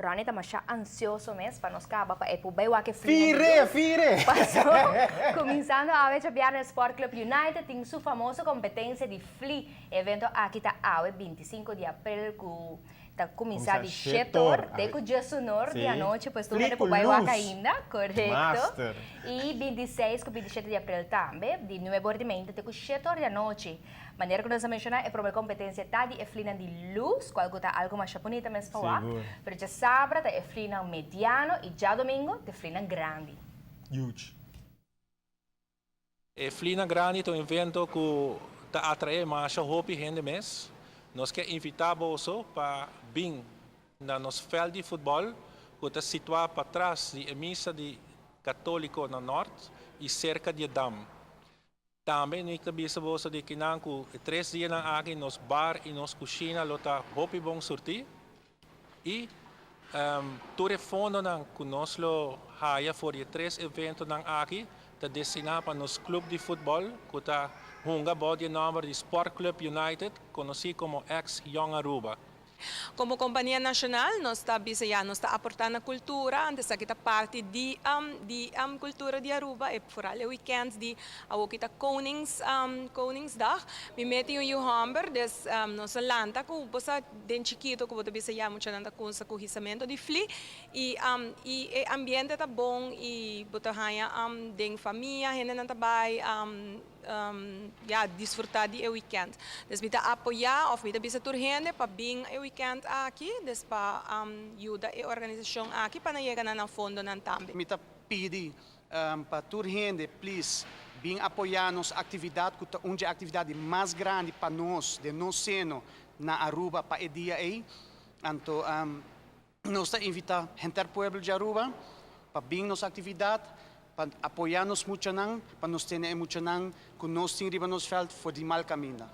Ronnie ta masha ansioso mes pa nos caba pa e por bay wak e flinan di Fire, luz. fire! Paso, cuminsando awe djabièrnè Sport Club United tin su famoso competencia di fli. E evento aki ta awe 25 di april cu ta cuminsa Cuminsa di shet shet or or. te cu djesunor di anochi, pues tur Fli hende cu por bay wak luz. ainda, correcto. Master. Y 26 cu 27 di april tambe, di nuebe or di meinta te cu shet or di anochi. Manera ku nos a menshoná, e promé kompetensia ta di e flinan di lus, kual ku ta algu masha bunita mes pa wak. Pero djasabra ta e flinan mediano i djadomingo ta e flinan grandi. Huge. E flinan grandi ta un evento ku ta atraé masha hopi hende mes. Nos ke invitá boso pa bin na nos vèlt di futbòl ku ta situá patras di e misa di katóliko na Nòrt i serka di e dam. Tambe mi ta bisa boso di kinan ku e tres dianan aki nos bar i nos kushina lo ta hopi bon surtí i tur e fondonan ku nos lo haya for di e tres eventonan aki ta destiná pa nos klup di futbòl ku ta hunga bou di e nòmber di Sport Club United, konosí komo ex Jong Aruba. Como compania nacional nos ta bisa ya nos ta aporta na cultura, antes esaki ta parti di di cultura di Aruba, e vooral e weekends di awoki ta Konings Koningsdag. Mi mes tin un yu homber, des nos a lanta cu bo sa den chikito cu bo ta bisa ya muchanan ta cunsa cu hisamento di fli y y e ambiente ta bon y bo ta haya den famia hendenan ta bay. Ya disfruta di e weekend. Des mi ta apoya of mi ta bisa tur hende pa bin e weekend aki des pa yuda e organisacion aki pa nan yega na nan fondonan tambe. Mi ta pidi pa tur hende please bin apoya nos actividad cu ta un dje actividad di mas grandi pa nos den nos seno na Aruba pa e dia ey. Anto Nos ta invita henter pueblo di Aruba pa bin nos actividad, pa apoya nos muchanan, pa nos tene e muchanan cu nos tin riba nos veld for di mal caminda.